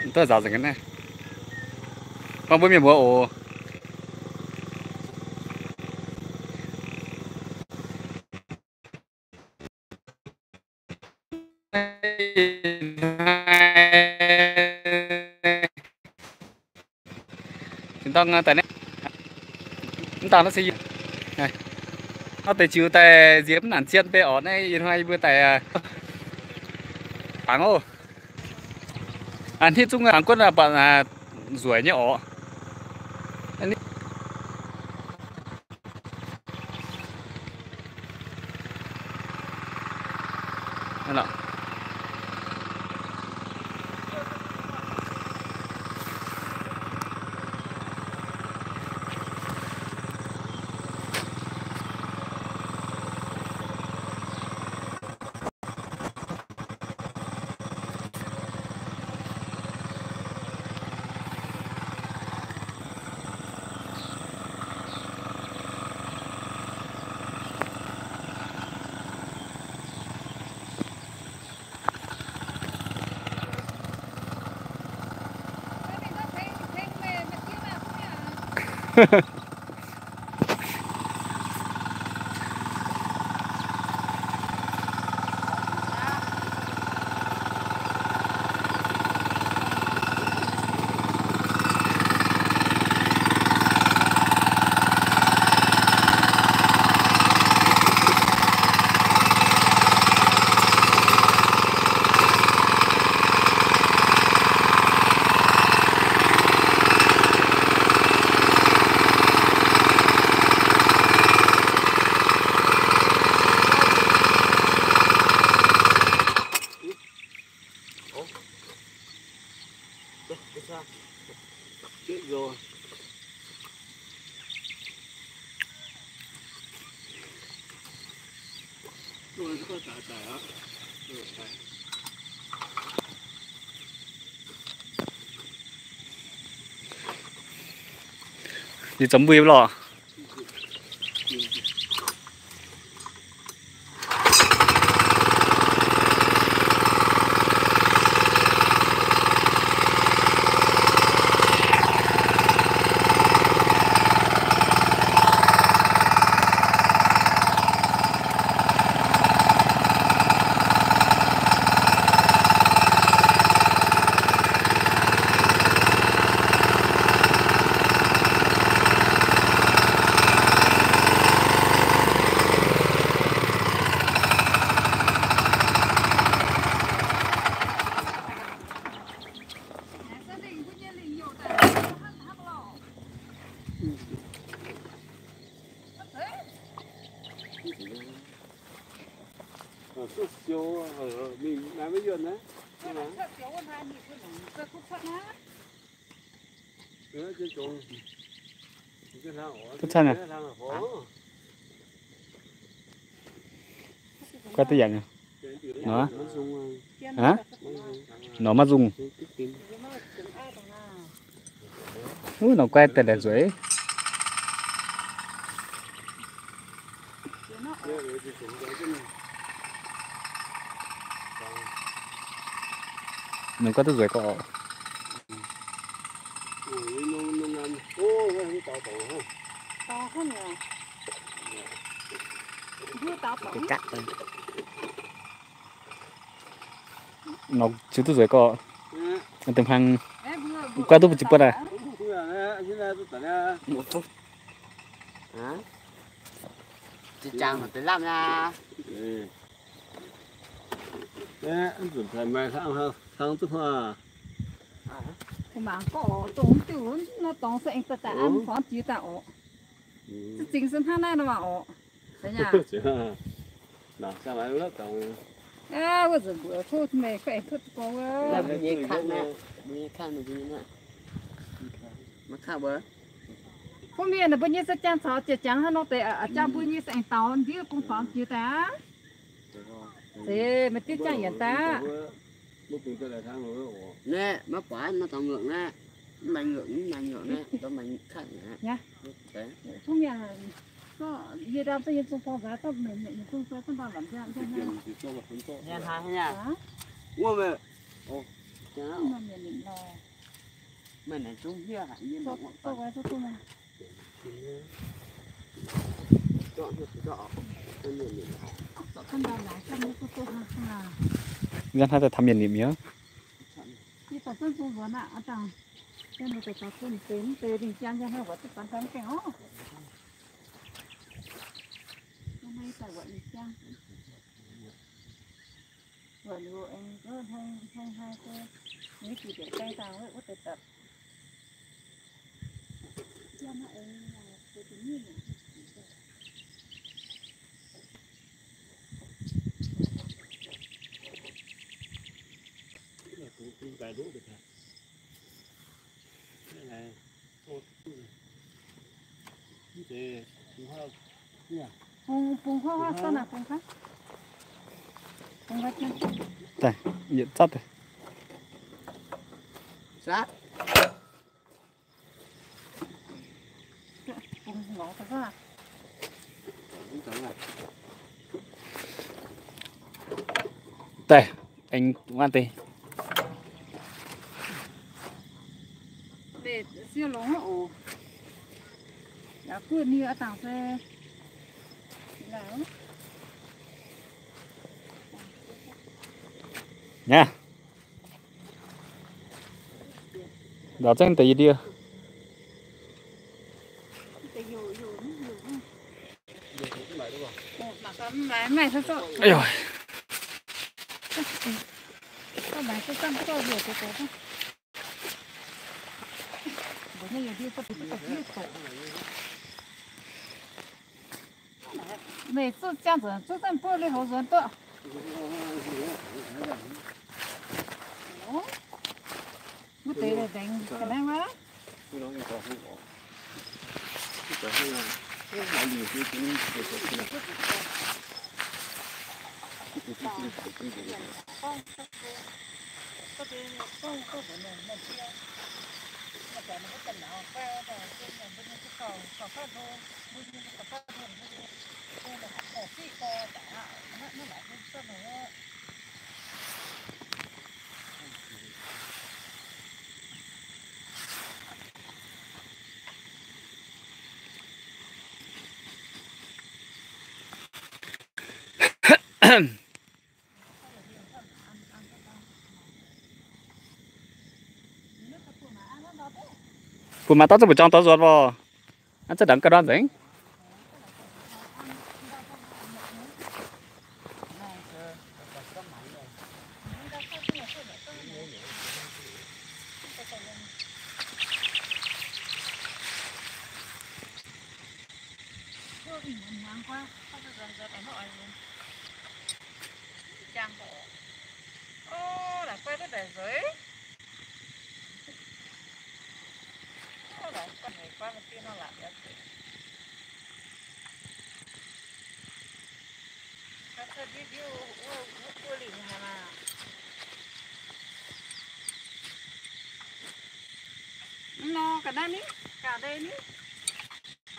Duqv nzaaux nzengc naaiv. Gorngv mbuo mienh mbuox oc. Tin-dorngh daaih naaiv, mv dangh naaiv se, nor deix ziux daaih nziex mv nangc zien bei orqc. Naaiv ih hnoi yie mbuo daaih, aa, bangc oc. Aa, hnitv zungv hnaangx guotv buatc nzueic nyei orqc. Yie zoux mbuo lorh. Duqv cuotv naaic. Guai duqv yaac nor. Nor maiv nzungh. Wuov norm guai daaih laengz nzueic. Norm guai duqv nzueic gorqv. Norm ziux duqv nzueic gorqv. Deix hmang guai duqv mbu'ziex buonv aqv. Mangc gorngv oc, dongh diuh nor dorngx se aengx daaih daaih an fangx jiex daaih oc. Za'gengh se hnangv naaiv nor maah oc. Wuov nzunc mbuox tov meih fai tov gorngv wuov. Mbuo mienh naaic mbuo nyei se jangx caux jiex jangx hnangv nor deix, jangx mbuo nyei se aengx daux ndiev bung fangx jiex daaih aqv. Se meih diuh jangx yienc daaih aqv. Naaiv maiv buatc, maiv dongh ngorc naaiv. Mv maaih ngorc, mv maaih ngorc naaiv, dongh maaih katv naaiv. Yie ndam zungv yie zungv gorngv nzaaix, zungv mienh mienh zungv zoi zungv ndau lamc njang njang. Wuov meih, Hnangv naaiv daaih taux mienh nimc mi'aqv. Daaih, yietc zatv daaih. Daaih, aengx wuov deix. Naaiv. Nzaaux zengv deix yie ndie. Meih zuqc ziangh nzuonx zuqc zanh buov lui-houx nzuonx duqv. Wuov deix ndengx ga'naaiv wuov. Bun maaih dauh zuqc mbu'zorng dorh nzuonx oc. Aa, za'gengh ga'ndorm nzengc. Nor ga'naaiv ni, ga'naaiv ni.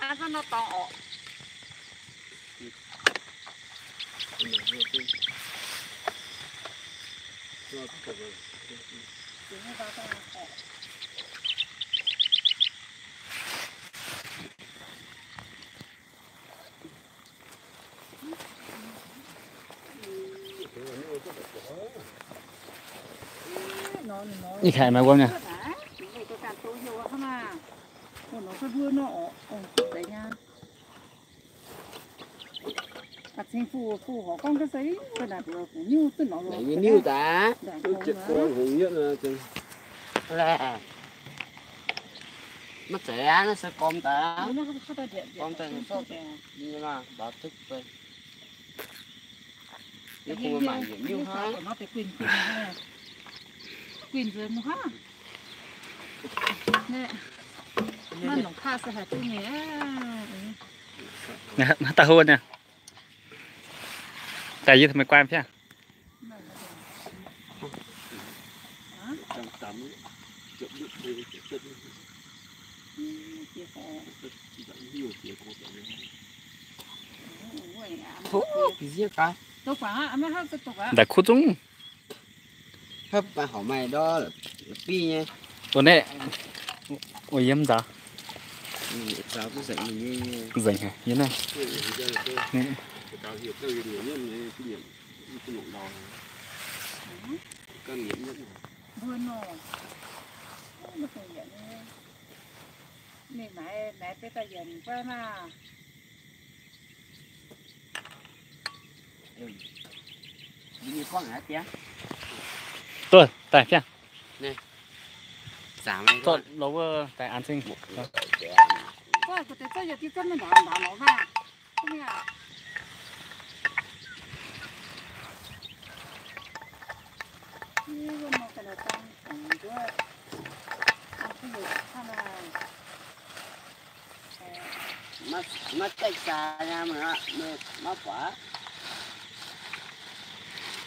Aa, nor dorngx oc. Ih kaaix maaih wuom nyei. Nyei niuv daaih, duqv ziepc go hngongx yietv nor, laeh. Maiv zeiz aqv, naaiv se gorm daaih, gorm daaih zorqv liuz maah, mbaaux duqv bei. Yie kungx mangc yietc niuv hnangv. Daaih hov nyei. Daaih yie taux meih guai fiev. Ndaangc kuv zungv. Hopv maaih horc maaih ndorv, biv nyei. Wuov naeqv, wuov yiem nzaaux. Nzengc haic, yiem naaiv. Mbuo nor, mbuo dongh yietc nyei. Ninh maaiz, maaiz beiv daaih yienc guaiv maah. Duqv daaih fiangh. Zorqv lo wuov daaih an zingh.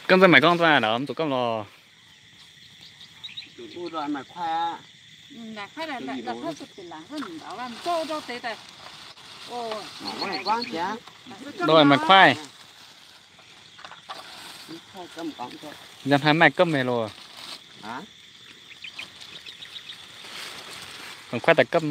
Gamv za'maaic gorngv daaih lorz mv zuqc gamv lorz. Lorz maaih kuaaiv. Yangh haaix maaih gamv meih loh? Maaih kuaaiv daaih gamv.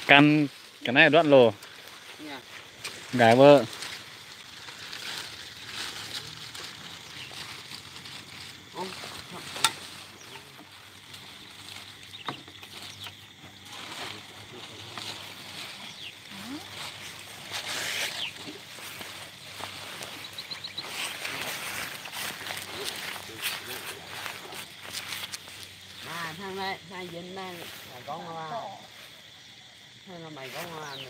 Gan ga'naaiv nduatv loh. Nqaaix wuov. Hnangv naaiv, hnangv yiem naaiv, hnangv nor maaih gorngv aqv.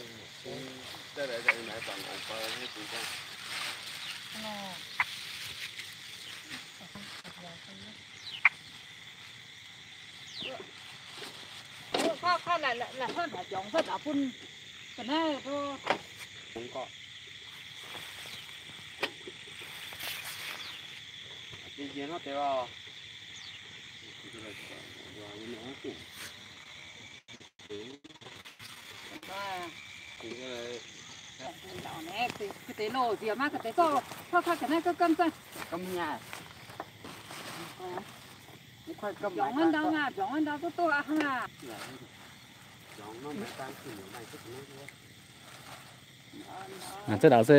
Aa, za'gengh se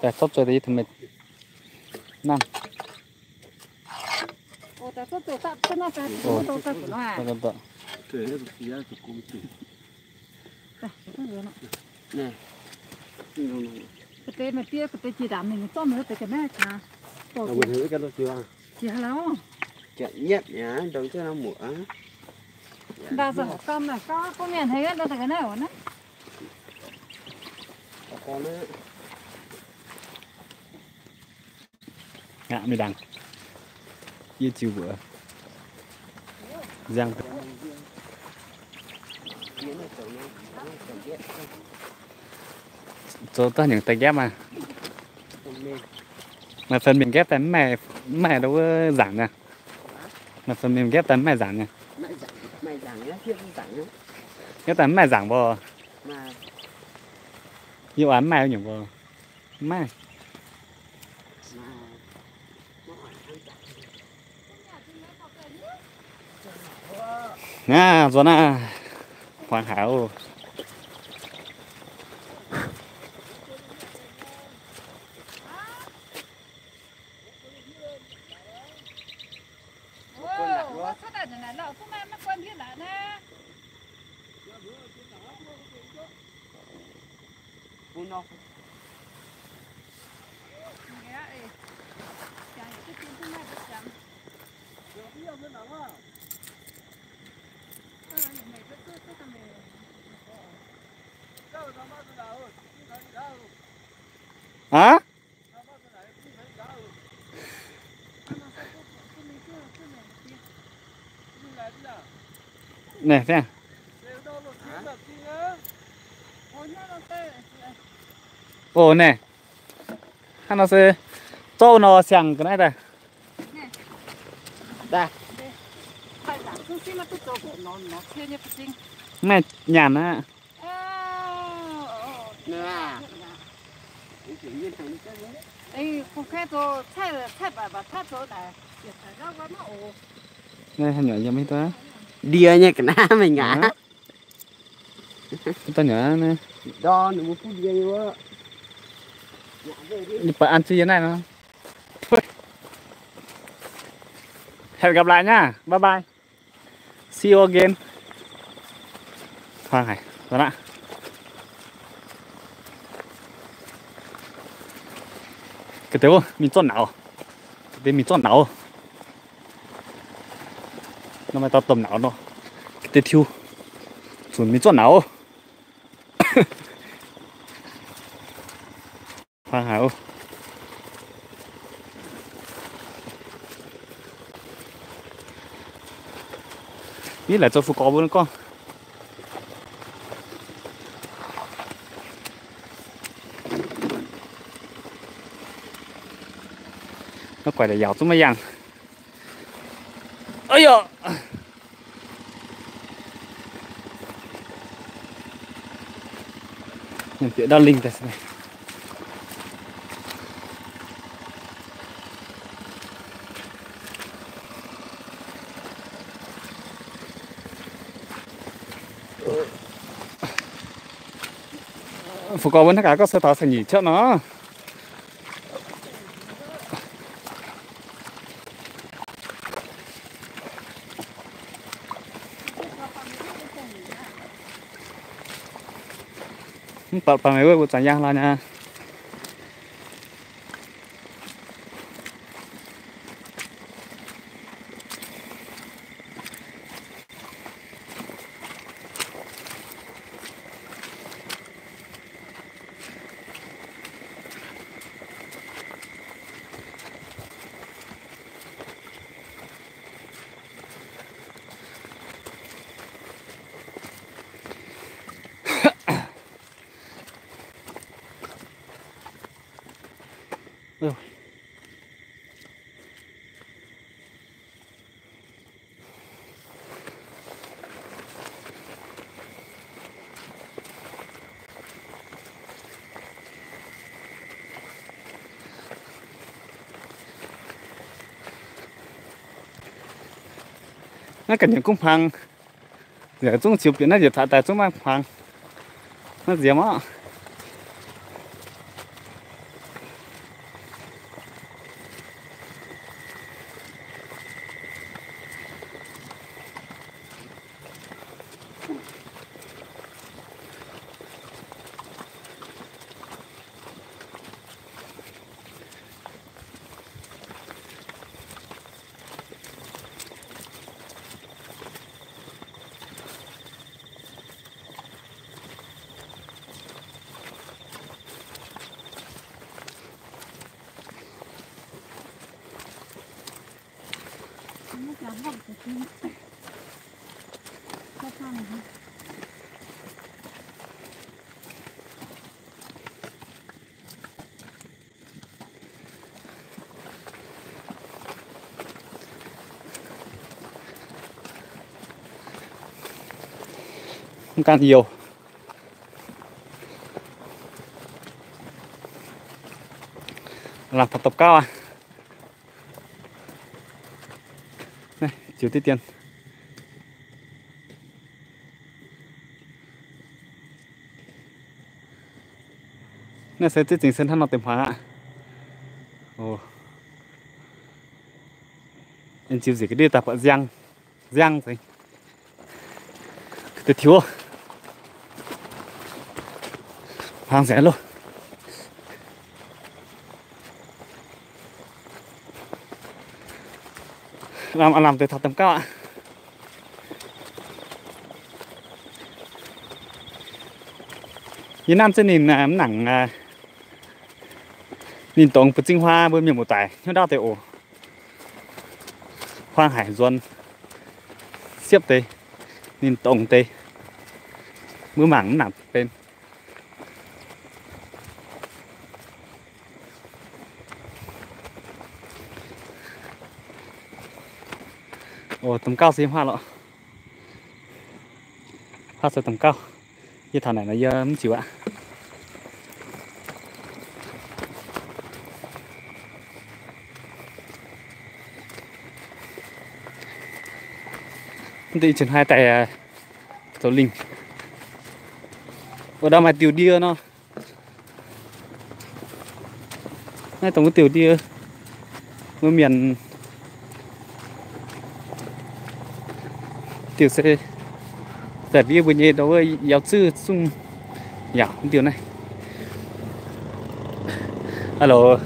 daaih zorqv zueih deix yie tengx meih nanv. Ga'deix maaih die, ga'deix jiex ndaamv mingh zorqv meih wuov deix ga'naaiv qangx. Jiex haaix lauh? Ndaauv za'gengh gauh maiv gauh, gunv mienh haiz wuov deix ga'naaiv oc naaiv. Aqv, mingh ndaangc. Yie ziux mbuoqc. Nziang. Zoux daaih nyungc daaih nqaepv maah. Maaih phần mienh nqaepv daaih mv maaih, mv maaih ndau wuov nzaangc nyei. Maaih phần mienh nqaepv daaih mv maaih nzaangc nyei. Nqaepv daaih mv maaih nzaangc mbuo. Yie oix mv maaih nyungc mbuo. Mv maaih. Naaiv nzuonx naaiv, huaang haic oc. Aa? Naaiv, o naaiv, hnangv nor se zorqv nor siang ga'naaiv daaih. Maaih nyanc aqv. Ndie nyei ga'naaiv meih nyanc. Ninh baac an zuiz yie naaiv nor. Hẹn gặp lại nhá. Bye bye. See you again. Huaang haic. Ga'deix mingh zorqv nauz. Ga'deix mingh zorqv nauz. Nor maaih dauh domh nauz nor. Ga'deix tiux. Zunc mingh zorqv nauz. Huaang haic oc. Mv laaic zoux fu'gorx mbuo gorngv. Naaiv guaix deix yaauc zungv maiv yangh. Ov, bieqc ndau lingh daaih. Fu'gorx mbuo hnangv gaax gorngv se taux saeng-nyeic ciouv nor. Mv baac baac meih wuov mbuo zanc yangh lorz nyei. Naaiv ga'nyiec gunv hmuangx, nziex zungv ziux bieqc naaiv njiec taux daaih zungv maiv hmuangx. Naaiv nziex maah. Mv gan youh. Lamh taux dopc gauv aqv. Naaiv ziux diqv dien. Naaiv se zieqv zingh se hnangv nor deix hmuangx aqv. Ziux nzengc ga'ndiev daaih buatc nziang, nziang nzengc. Deix tiux hmuangx nzengc loh. Lamh, lamh deix taux dopc gauv aqv. Yie nanv zengv ninh mv nangc, ninh dongz buoz zingh huaa mbuo mienh muoz-doic hnyouv ndaauv deix oc. Huaang haic nzuonx siepv deix. Ninh dongh deix, mbuo mangc mv nangc benx. O, domh gauh se huaav lorqc. Huaav se domh gauh. Yie taux naaic nor yie mv ziux aqv. Mv deix ih zenx hnoi daaih zoux lingh. Wuov ndau maaih diuh ndie nor. Naaiv dongh wuov diuh ndie. Mbuo mienh diuh se daaih mbiev mbuo nyei ndau wuov yaac zuqc zungv yaac mv diuh naaiv. Alo,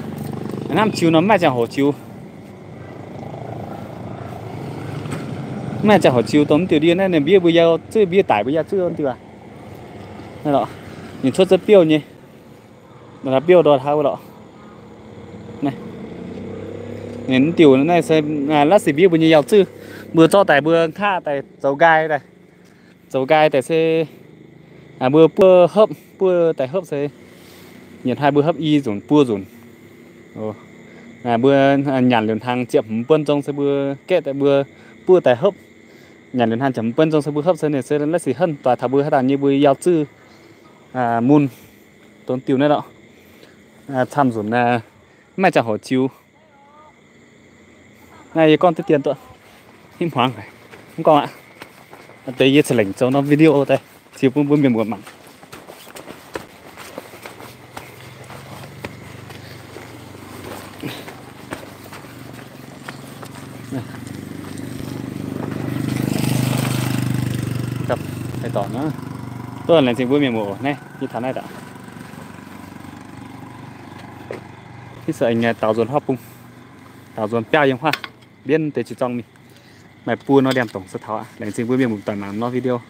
hnamv ziux nor mv maaih ziangh hoc ziux. Mv maaih ziangh hoc ziux dongh mv diuh ndie naaiv, ninh mbiev mbuo yaac zuqc, mbiev daic mbuo yaac zuqc wuov diuh aqv. Ninh cuotv za'biouv nyei, biouv ndortv haaix wuov lorqc. Ninh mv diuh naaiv se laav sic mbiev mbuo nyei yaac zuqv, mbuo zorqv daaih mbuo nqaatv daaih zoux nqaai daaih. Zoux nqaai daaih se mbuo buov hopv, buov daaih hopv se nyietc hnoi mbuo hopv i nzunc buo nzunc. Mbuo nyanc liuz hnaangx ziepc hmz buonv zong se mbuo gaeqv daaih mbuo buov daaih hopv. Nyanc liuz hnaangx ziepc hmz buonv zong se mbuo hopv se ninh se laav sic henv doix taux mbuo haaix dauh nyei mbuo yaac zuqv mun dongh diuh naaiv lorqc. Camv nzunc mv maaih ziangh hoc ziux. Naaiv yie gorngv diqv dien duqv hipv hmuangx, mv gorngv aqv. Deix yie ceix lengc zoux norm video daaih ziux bun mbuo mienh muoz mangc. Duqv laengz zingh mbuo mienh muoz naaiv, yie taux naaiv daaih. Ih zanc daaux nzuonx huaav bung, daaux nzuonx biauv yiem huaav, mbienv deix jiex zorng mingh. Maaih buo norm ndiangx-dongc se taux aqv. Laengz zingh mbuo mienh muoz doic mangc norm video.